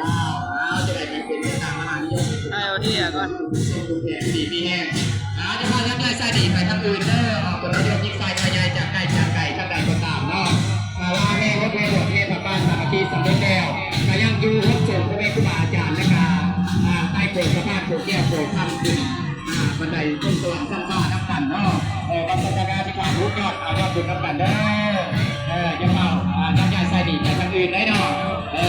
ອ້າວ ຈະໄດ້ໄປເປັນເມດຕາມະຫານິຍົມ ໃຫ້ເອົາເທຍກ່ອນ ສົ່ງຜູ້ແຜ່ດີມີແຮງ. ອ້າວ ຈະພາກັນຍ້າຍສາຍໜີໄປທາງອື່ນເດີ ອອກຕົນນາຍົກຍິງຊາຍນ້ອຍໃຫຍ່ຈາກໃກ້ຈາກໄກທາງໃດກໍຕາມເນາະ. ຖ້າວ່າແຫ່ຫົດແຫ່ໂບດແຫ່ຜ້າປ່າສາມັກຄີສຳເລັດແລ້ວ ກໍຍັງຢູ່ຮັບຊົມພໍ່ແມ່ຄູບາອາຈານ ແລະກະ ອ່າ ໄຕ່ໂກນສະພານໂກນແກ້ວໂກນຄຳຂຶ້ນ ອ່າ ບັນໄດຂຶ້ນສະຫວັນຊັ້ນຟ້ານຳກັນເນາະ. ເອີ ບັດສັກກາອະທິຖານຮູບຍອດ ເອົາຍອດບຸນນຳກັນເດີ. ເອີ ຢ່າເຝົ້າ ອ່າ ຍ້າຍສາຍໜີໄປທາງອື່ນໄດ້ເນາະ. ເອີ